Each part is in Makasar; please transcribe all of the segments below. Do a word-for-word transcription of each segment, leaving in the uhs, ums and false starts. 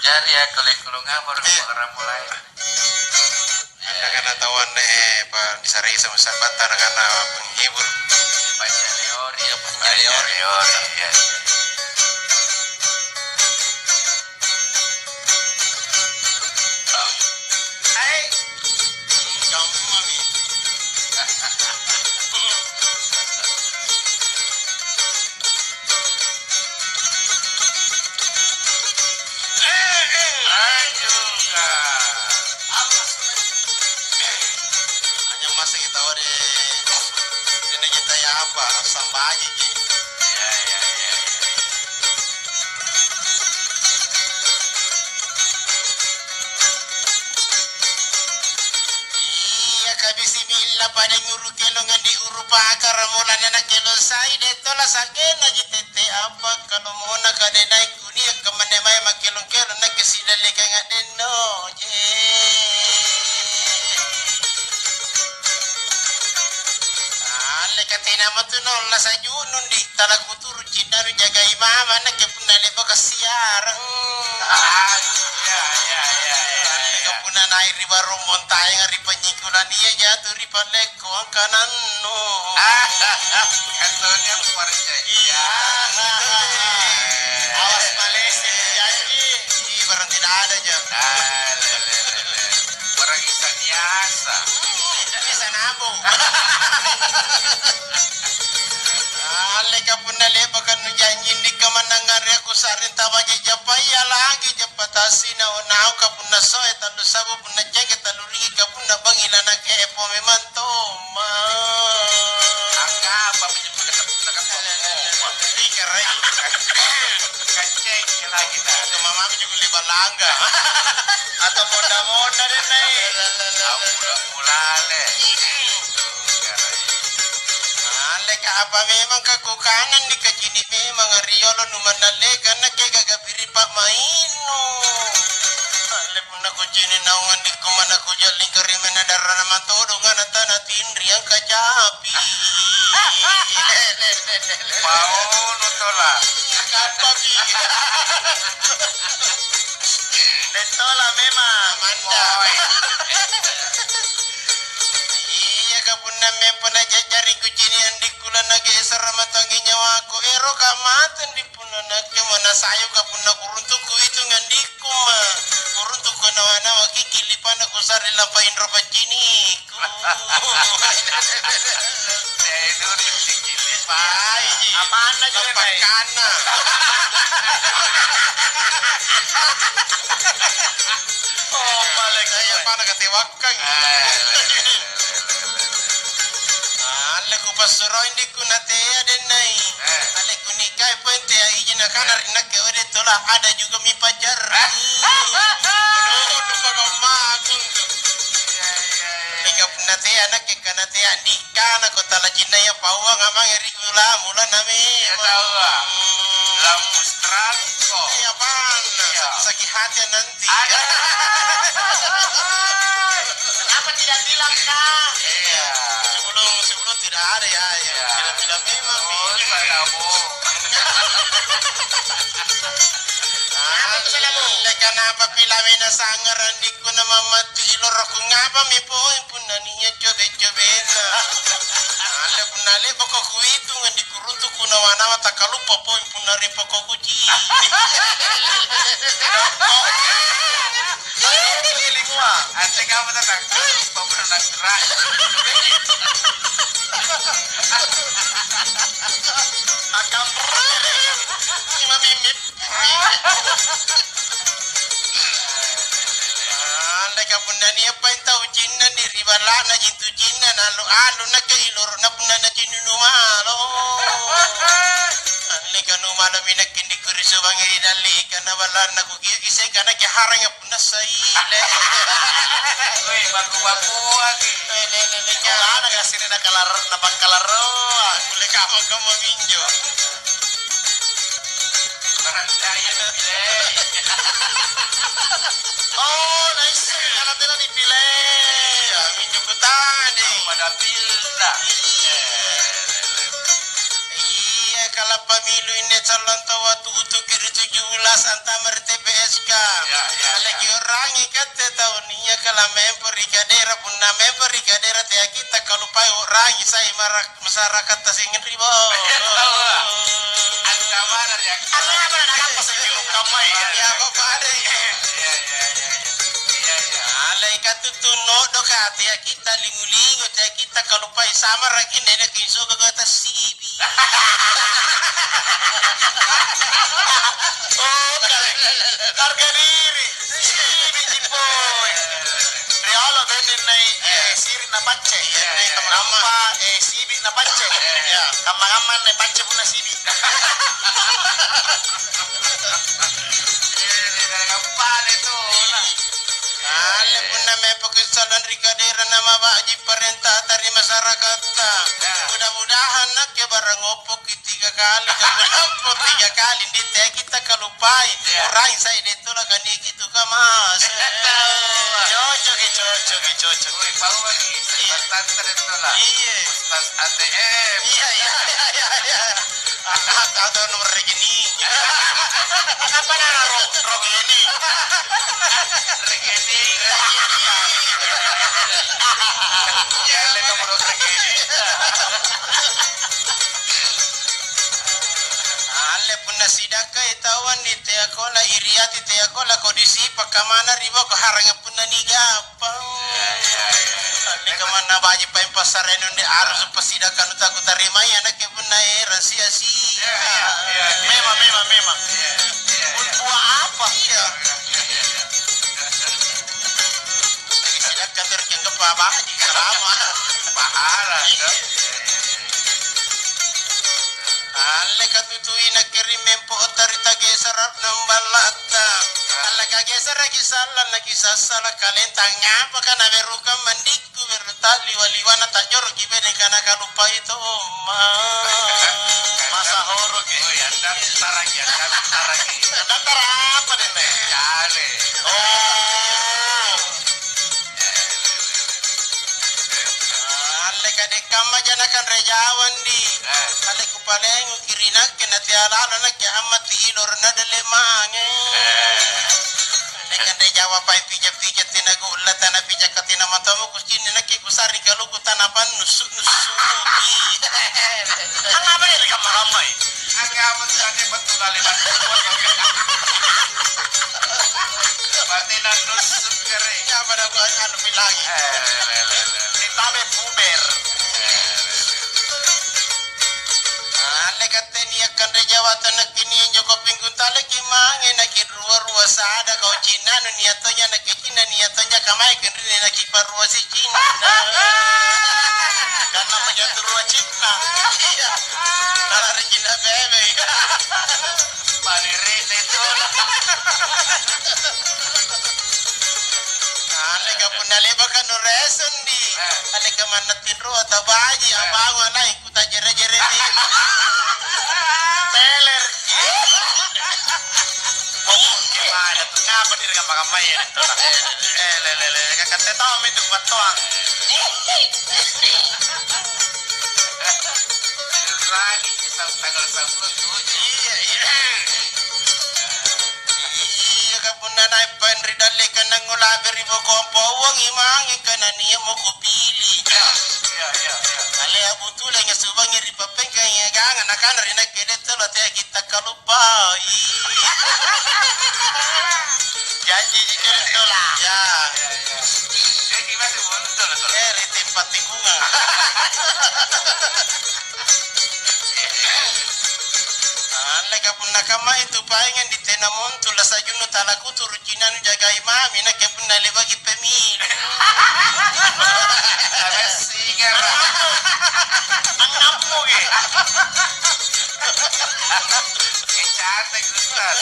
Jari akko lekkolong apa ri Eh. Pakkaramulai? Karena tahu anne, eh, pa, disarei sama sahabat, karena penghibur. Panjaleori. Iya, panjaleori. Panjaleori, iya, iya. Hai. Gampang, mi. Ajuka. Hanya masa kita wari ini kita ya apa? Sambajiki. Ya, ya, ya, ya. Iya, ka bisimilla pada nyuru kelong andi uru pakara, mulana na kelong sai de tola sakenna ji tette apa kalomona kade naik kunia kamanne mae makelong-kelong nakke sidallekang addenno je. Alle katena matu nolla sajunung di tala kuturu Cinna nujagai mama nakke punna le'baka siarang. Ah, iya, iya, iya, iya, iya. Ka punna nai' ri barung montaenga ri panynyikulan ia jatu ri pallekko angkanannu. Ah, katanya percaya. Iya. Awas malese janji. Ih, barang tidak ada ja. Ah, le, le, le, le. Barang isa biasa. Bisa nabung. Alleka punna le'baka nujanji nikka mannangngari aku sa'ring tabaji jappaya lagi jappa tassi nau-nauka punna soe tallu sabu punna ceke tallu riki ka punna bangi lanake epo memang tomma. Angkapa minjo punna kappa Ikarai. Kanceng lagi ta. Mamaku juga le'ba langga. Atau monda-monda deh, Nai. Ampura mulale. Alleka apa memang kakukanang dikacini memang riolo numannalleka nakke gaga biri pa'mainnu. Alle punna kucini naung andikku mana kujalling karimena darrana matodong ana tana tinri angka capi. Pauno tola. Kapapi. Lettola memang. Manda. Iya ka punna mempo najajari kucini andikku lanagesara matangi nyawaku ero ka mate ndi punna nakke mo nasayu ka punna kuruntu kuitung andikku ma kuruntu ko nawa-nawa kiki lipana kusare lampa inro pacciniku. Pai. Amanna juga, Pai. Pakana. Oh, balik. Saya pada ketewakkang. Alle kupassuroi ndikku natea dennai. Alle kunikai poeng tea iji nakana ri nakke, "Ode tola ada juga mi pajar." Aduh, lupa mama aku. Mingka punna tea nakke kana tea nikana ko tala cinnaya pauanga mange ri mula-mulana memang. Iya, taua. Lampu stralko. Iya, apana? Iya. Sa-, sakit hati nanti. Ada. Kenapa tidak bilang, Kak? Iya. Sebelum, sebelum tidak ada, ya, ya. Iya. Tidak, tidak memang. Oh, salah, Bu. Ah, kenapa pilawena sangarang di Punna mammatu iloroko ngapami poeng punna nia cobe-cobenna. Alle punna le'baka kuitung dikuruntuku nawa-nawa takaluppa poeng punna ri poko kuci. Lingua. Ante kamu tenang. Pemberontak gerak. Akam. Ini mamimit. Andeka punna nia' paeng tau cinna ni ri balla'na jintu cinna na alu-alu nakke iloro na punna nacinnu numalo. Andeka numalo mi nakke ndikku ri subangi ri dallika na balla'na kukiuki sengka nakke haranga punna saile. Weh, baku-bakuaki. Lele, lele, nyana kasiri na kalar-, na pangkalarroa. Kulle kamma-kamma minjo. Oh, naisseng kana tena nipilei. Iya, minjo kutana. Pada pilna. Iya, kalappa milu inne calon taua tutuki ri tujuh belas antama ri T P S K. Ya. Tette tau niaka lamempo ri kadera, punna mempo ri kadera teakitta kalupai u'rangi sai mara-, masyarakatta seng ri bawah. Angkamana ri angkamana. Angkamana nakappa seng ri angkamaya. Iya, apa pada? Iya, iya, iya, iya. Iya, iya. Alai katuttu nodoka teakitta lingu-lingu, teakitta kalupai samaraki nene kinsoga kata sibi. Oh, harga diri. Sibi jipoi. Riolo bene nai, eh, siri na pacce. Iya, iya, iya. Nampa, eh, sibi na pacce. Iya. Kamma-kamma nai pacce punna sibi. Iya, iya, iya, kappale tu, nah. Alle punna mepaki sallang ri kadera na mabaji parentata ri masyarakatta. Iya. Mudah-mudahan nakke barang oppoki tiga kali, kamulampo tiga kali, ndi teakitta kalupai. Iya. Urai sai dettola kaniki tu kamase. Betul. Cocoki, cocoki, cocoki. Ui, paua ki, iya, sebatanta dettola. Iya. Ustaz A T M. Iya, iya, iya, iya, iya. Atau nomor rekening. Apa nama ro-, rekening? Rekening. Iya, nomor rekening. Alle punna sidakkai tauang ni teakola iriati teakola kodi sipa kamana ri boko haranga punna nigappa. Iya, iya, iya. Alle kamanna baji paeng passarenu ni arus pasidakka nu takutarimai anake punna erang sia-sia. Iya, iya, iya, iya. Memang, memang, memang. Iya, iya, iya. Ulpua apa? Iya. Iya, iya, iya. Lagi sidakka terus yang kepa baji selama. Pahala, iya, iya, iya. Alle katutui nakke ri mempo otta ri tagesara' nang ballatta. Alle kagesaraki sallang nakisassala kalenta ngapaka naberukang mandikku beru ta'liwa-liwana ta'joroki bene kana kaluppai tomma. Masa horoki. Oh, iya, daftaraki, iya, daftaraki. Daftara apa denne? Jale. Oh. Alle kadeng kamma janakan rejawang di. Eh. Alle kupalenguki ri nakke na tealalo nakke ammati iloro na delle mange. Eh. Dengan rejawa pai pija-pija tena gulla tana pija katina matamu kucinni nakke kusari kaluku tana pannusu-nusuki. Angngapa ri kamma-kammai? Angngapa tu ane betul ale batu? Batina nusu kere. Apa dah gua anu bilangi? Eh, le, le, le, le. Ditambah puber. Eh, le, le, le. Alle katte nia' kanre jawa tanakki nia' joko pinggung taleki mange naki rua-rua sada kau cinna nu nia' tonya naki cinna nia' tonya kamai kenrine naki parua si cinna. Karena menyatu rua cinna. Iya. Nalari cinna bebe. Palerene tu. Aleka punna le'baka nureseng di. Eh. Aleka manna tinroa tabaji, eh, abangua nai kutajere-jere di. Teler. Ngapa ri kamma-kammaya antu? Eh, le, le, le, kakatte tommi tu battoang. Rangi tanggal sepuluh tujuh. Iya, iya. Iya, ka punna nai' paeng ri dallekang nangngulabere ri bokong pauangi mange kana nia' mako pili. Iya, iya, iya. Alea butulenga subangi ri pappengkang egangang nakana ri nakke de' tolo teaki takkaluppai. Janji ji de' tola. Ya. Iya, iya. Jadi masih muncul, Tol. Eh, ri tempat tikungang. Alleka punna kamma itu paengang di tena montu lasajunnu talakuturu cinna nujagai mami nakke punna le'baki pemilu. Aressingara. Angngammuki. Kecate Gustal.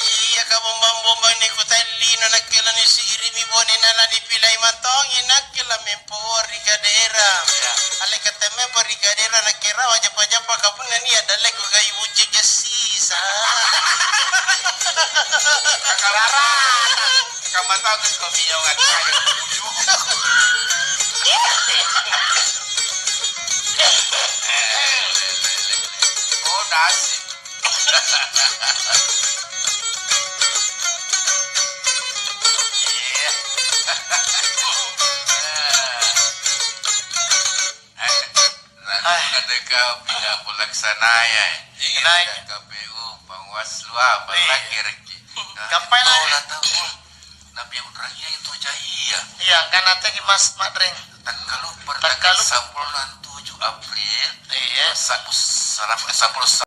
Iya kabombang-bombang nikutai lino nakke lanisi'rimi bone na lanipilai matongi nakke lamempoa ri kadera. Iya. Alleka temmempo ri kadera nakke rawa japa-japa kapunna nia' dallekku gai bucci jassisa. Kakalara. Kamma tau ke kopi yawa nganre. Oh, nasi. Iya. Eh, lalu nadeka pila pelaksanaya, eh. Iya. K P U, Panwaslu, apa lagi, Reki? Nah, kampai itu lagi. Lah, tahu. Tapi yang terakhir itu jaya. Iya, kan nanti Mas Madreng. Tanggal, tanggal sampulo tujuh April. Iya. Sampulo, sampulo